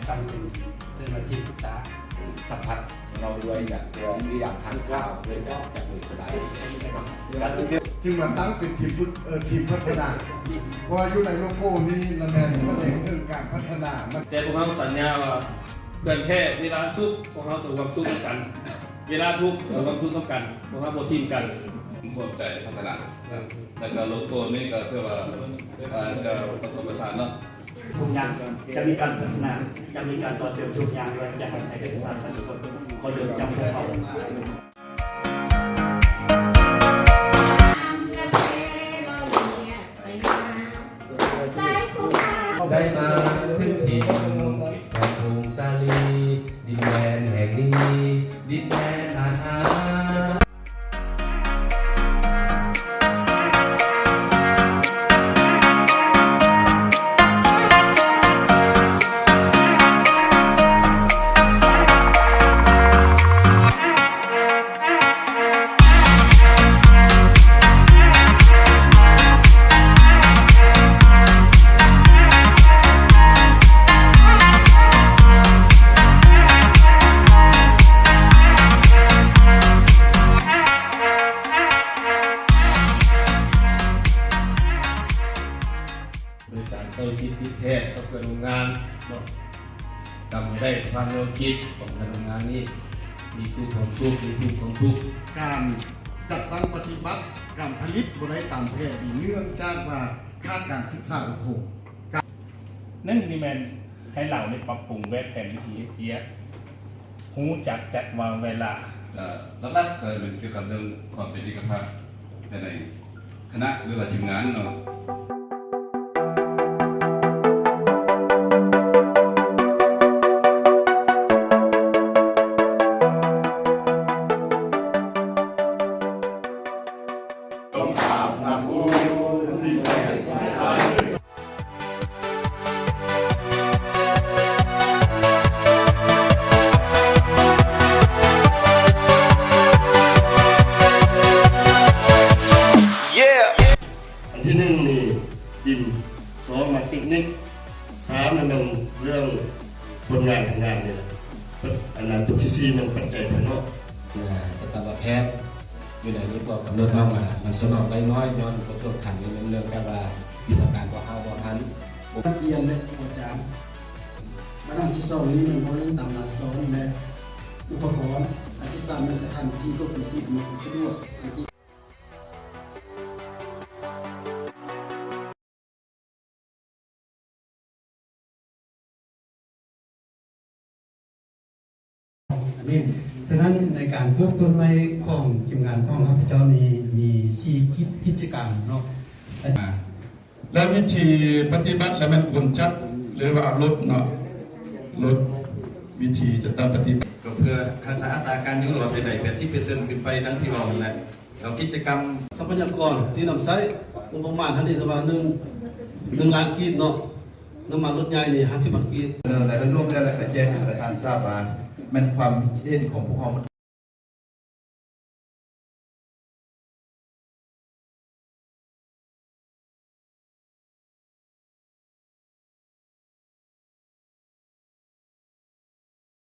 ຕັ້ງເປັນເຈົ້າໜ້າທີ່ປຶກສາ ສຳຜັດເຮົາດ້ວຍ ຈາກ ຈາກ ຈາກນັກຂ່າວ ດ້ວຍ ຈາກ ຈາກເວລາ ຈຶ່ງມາຕັ້ງເປັນທີມຝຶກ ເອີ ທີມພັດທະນາ ເພາະວ່າຢູ່ໃນໂລໂກ້ນີ້ລະແມ່ນສະແດງເຖິງການພັດທະນາ ແຕ່ພວກເຮົາສັນຍາວ່າ ເພື່ອນແທ້ເວລາສຸກ ພວກເຮົາຕ້ອງຮ່ວມສຸກນຳກັນ ເວລາທຸກກໍຮ່ວມທຸກນຳກັນ ພວກເຮົາບໍ່ຖິ້ມກັນ ຮ່ວມໃຈພັດທະນາ ແລ້ວກໍໂລໂກ້ນີ້ກໍຖືວ່າ ເອີ ຈະປະສົມປະສານເນາະ. ທຸກຢ່າງຈະມີການພັດທະນາ ຈະມີການຕໍ່ເຕີມທຸກຢ່າງ ແລະ ຈະຮັບໃຊ້ປະຊາຊົນ ຂໍເລີ່ມຈາກພວກເຂົາ. ໄດ້ມາເຖິງຖິ່ນແຂວງຜົ້ງສາລີ ດິນແດນແຫ່ງນີ້ ດິນແດນອາຖາ. ໂດຍການໃກ້ຊິດຕິດແທດກັບເພື່ອນຮ່ວມງານເນາະ ທຳໃຫ້ໄດ້ສະພາບແນວຄິດຂອງເພື່ອນຮ່ວມງານນີ້ ມີສຸກຄວາມສຸກ ມີທຸກຄວາມທຸກ. ການຈັດຕັ້ງປະຕິບັດການຜະລິດບໍ່ໄດ້ຕາມແຜນດີ ເນື່ອງຈາກວ່າຂາດການສຶກສາອົບຮົມ. ໜຶ່ງນີ້ແມ່ນໃຫ້ລາວໄດ້ປັບປຸງແບບແຜນວິທີເຮັດວຽກ ຮູ້ຈັກຈັດວາງເວລາ. ເອີ ຫຼັກໆກໍແມ່ນກ່ຽວກັບເລື່ອງຄວາມເປັນເອກະພາບພາຍໃນຄະນະ ຫຼືວ່າທີມງານເນາະ. ອັນທີໜຶ່ງນີ້ດິນ ສອງມາເຕັກນິກ ສາມແມ່ນເລື່ອງຄົນງານ ແຮງງານນີ້ແຫຼະ ອັນນັ້ນ ຕົວທີສີ່ແມ່ນປັດໄຈພາຍນອກ ອ່າ ສັດຕະວະແພດ ຢູ່ໃນນີ້ກໍກຳນົດອອກມາ ມັນສະໜອງໄດ້ໜ້ອຍ ຍ້ອນກະຊວງຄັງນີ້ແມ່ນເນື່ອງຈາກວ່າວິຊາການບໍ່ເຮົາບໍ່ທັນ ນັກຮຽນ ແລະ ອາຈານ. ບັນຫາທີສອງນີ້ແມ່ນເວົ້າເລື່ອງຕຳລາສອນ ແລະ ອຸປະກອນ. ອັນທີສາມແມ່ນສະຖານທີ່ກໍຄືຊິອຳນວຍຄວາມສະດວກ. ອາເມນ. ສະນັ້ນໃນການປູກຕົ້ນໄມ້ຂອງທີມງານຂອງຂ້າພະເຈົ້ານີ້ ມີສີ່ກິດ ກິດຈະກຳເນາະ ແລະ ວິທີປະຕິບັດ ແລະ ແມ່ນກວນຈັກ ຫຼືວ່າລົດເນາະ ລົດ ວິທີຈັດຕັ້ງປະຕິບັດ ກໍເພື່ອຮັກສາອັດຕາການຢູ່ລອດໃຫ້ໄດ້ແປດສິບເປີເຊັນຂຶ້ນໄປ ດັ່ງທີ່ເວົ້າຫັ້ນແຫຼະ. ແລ້ວກິດຈະກຳ ຊັບພະຍາກອນທີ່ນຳໃຊ້ ງົບປະມານຫັ້ນນີ້ ຖືວ່າໜຶ່ງ ໜຶ່ງລ້ານກີບເນາະ ນ້ຳມັນລົດໃຫຍ່ນີ້ຫ້າສິບພັນກີບ. ເອີ ແລະ ໂດຍລວມແລ້ວ ແລະ ກະແຈ້ງໃຫ້ປະທານຊາບວ່າ ແມ່ນຄວາມຄິດເຫັນຂອງພວກເຮົາໝົດ.